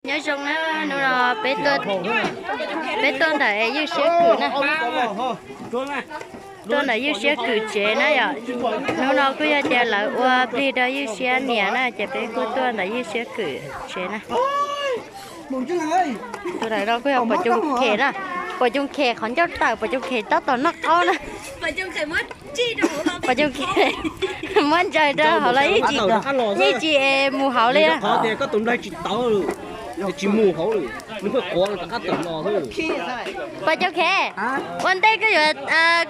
Nyob zoo na, hnub no peb tuaj, peb tuaj ntawm Ywj Siab Kwm na. Tuaj ntawm Ywj Siab Kwm tsev na yom. Hnub no kuj yog tias lawv ua plig rau Ywj Siab niam na, ces peb kuj tuaj ntawm Ywj Siab Kwm tsev na. Tus ntawm no kuj yog Pom Coom Khes na. Pom Coom Khes qhov ncauj tawm, Pom Coom Khes tab tom noj qaub na. Pom Coom Khes muab ntsaws rau hauv los yeej tsis, yeej tsis mus hauv li. Pom Coom Khes, ua ntej koj yuav,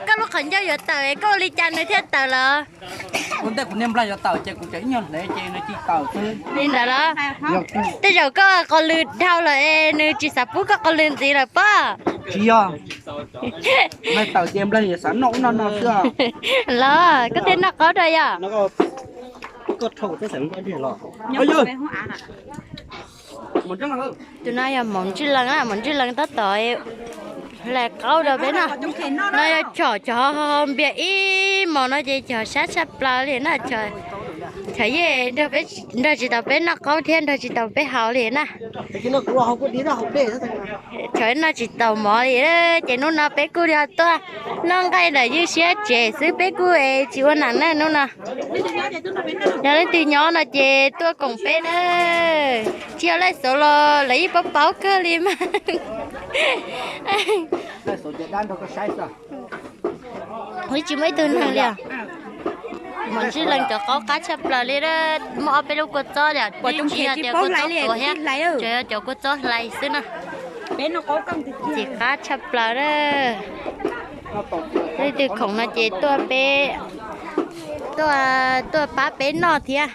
koj lub qhov ncauj yuav tawm, koj ua li cas nws thiaj tawm lawm? Ua ntej kuv niag nplaig yuav tawm ces kuv tseem ib nyuag hlev ces nws cia li tawm xwb. Li ntawd los? Tej zaum koj qos lws dhau lawm es nws tsis xav pub koj qos lws ntxiv lawm pob. Tsis yog, nplaig tawm ces nplaig yuav xav noj ub noj no xwb. Los koj thiaj noj qaub rau yom. Tus no yog Maum Ntswj Lees na, Maum Ntswj Lees tab tom hlais qaub rau peb noj. No yog chom cov npias ib hmos no ces cov sab tshaj plaws li na. Cov yeej nrog tsis tau peb noj qaub thiab nrog tsis tau peb haus li na. Cov noj tsis tau mov li, ces hnub no peb kuj yog tuaj noj nqaij ntawm Ywj Siab tsev xwb, peb kuj tsis ua nam na hnub no. Yog leej twg nyob no ces tuaj koom peb na. Tsis yog Laij Xauv los lawv yeej paub paub kawg li mas. Tsis muaj ib tug neeg li os. Maum Ntswj Lees cov qaub qab tshaj plaws li, muaj ob peb lub kua txob, twb tsis yog tias kua txob tuav thiab, tsuas yog cov kua txob hlais xwb na. Txiv qab tshaj plaws na. Leej twg khoom no ces tuaj peb, tuaj, tuaj pab peb noj thiab.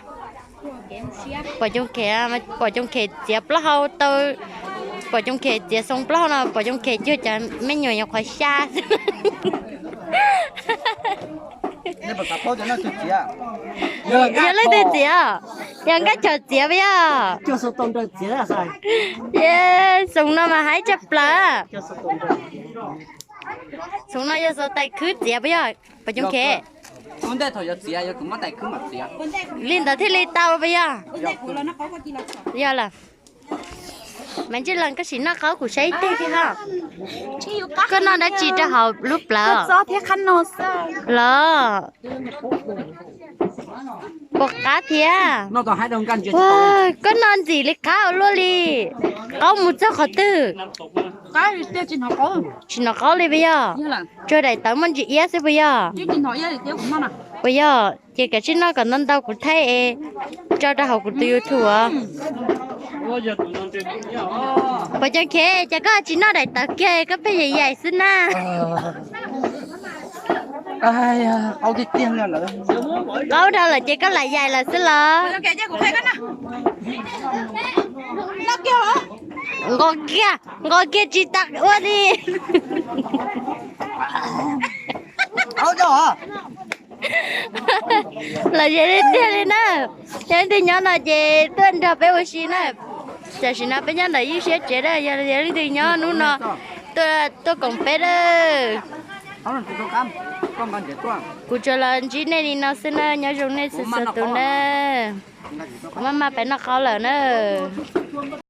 Pom Coom Khes, Pom Coom Khes txiav plaub hau tau, Pom Coom Khes txiav xoo plaub hau no, Pom Coom Khes cuag cov me nyuam nyuam qhuav xya xwb. Yog leej twg txiav? Yog Nkaj Chom txiav puas yog? Xoo no mas haib tshaj plaws. Xoo no yog xov tais khwb txiav puas yog Pom Coom Khes? Li ntawd thiaj li tau puas yog? Yog lawm. Maum Ntswj Lees, koj sim noj qaub kuv saib ib teg thiab ho. Koj noj dab tsi rau hauv lub plawv? Los? Pom qab thiab. Koj noj ntxim li qab ua luaj li. Qaub mus txog qhov twg? Tsis hnov qaub li puas yog? Tsuas daim tawv muaj ntsis iab xwb puas yog? Puas yog? Ces kav tsij noj kom ntau ntau kuv thaij es tso rau hauv kuv tus YouTube os. Pom Coom Khes, ces koj tsis noj daim tawv kiag, koj pheej yaim yaim xwb na. Qaub dhau lawm ces koj lam yaim lawm xwb los? Nqos kiag, nqos kiag tsis tas ua li. Los yog li tiag li na. Yog leej twg nyob no ces tuaj nrog peb ua si na. Tam sim no peb nyob ntawm Ywj Siab tsev na, yog leej twg nyob hnub no tuaj koom peb na. Kuv tsuas los ntsib nej li no xwb na, nyob zoo nej txhua txhua tus na. Kuv maj maj pais noj qaub lawm na.